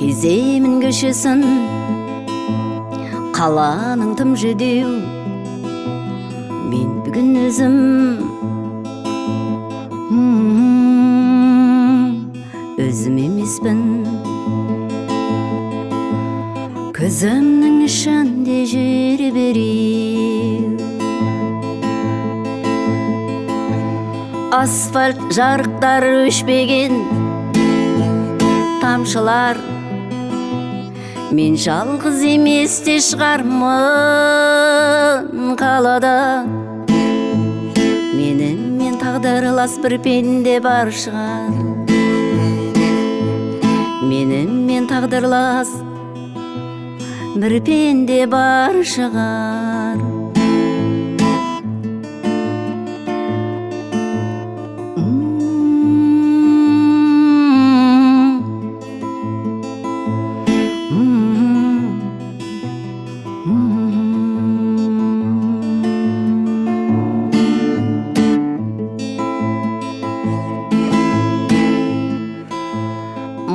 Кеземін көшесін, қаланың тым жүдеу. Мен бүгін өзім, өзім емеспін. Көзімнің ішінде жүр біреу. Асфальт жарықтары өшпеген тамшылар. Мен жалғыз емес те шығармын қалада. Менімен тағдырлас бір пенде бар шығар. Менімен тағдырлас бір пенде бар шығар.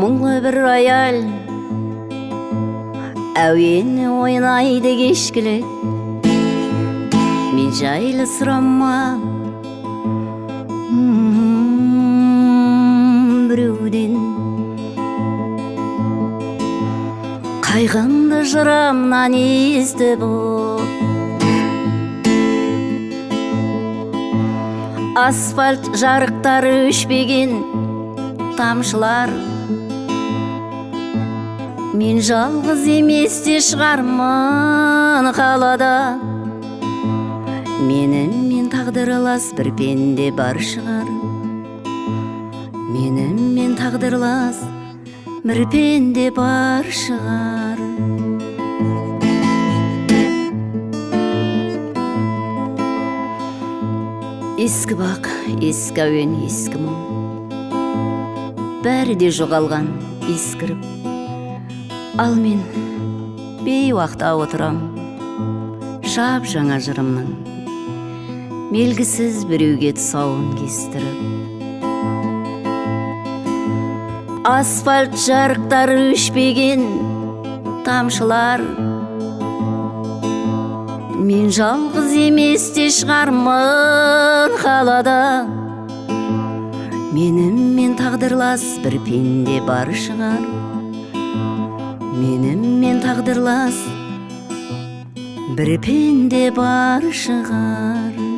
Мұңлы бір рояль әуені ойнайды кешкілік. Мен жайлы сұрама біреуден. Қайғымды жырамнан естіп асфальт жарықтары өшпеген тамшылар. Мен жалғыз емес те шығармын қалада. Менімен тағдырлас бір пенде бар шығар. Менімен тағдырлас бір пенде бар шығар. Ескі бақ, ескі әуен, ескі мұң, бәрі де жоғалған, ескіріп. Ал мен бейуақта отырам жап жаңа жырымның белгісіз біреуге тұсауын кестіріп. Асфальт жарықтары өшпеген тамшылар. Мен жалғыз емес те шығармын қалада. Менімен тағдырлас бір пенде бар шығар. Менімен тағдырлас бір пенде бар шығар.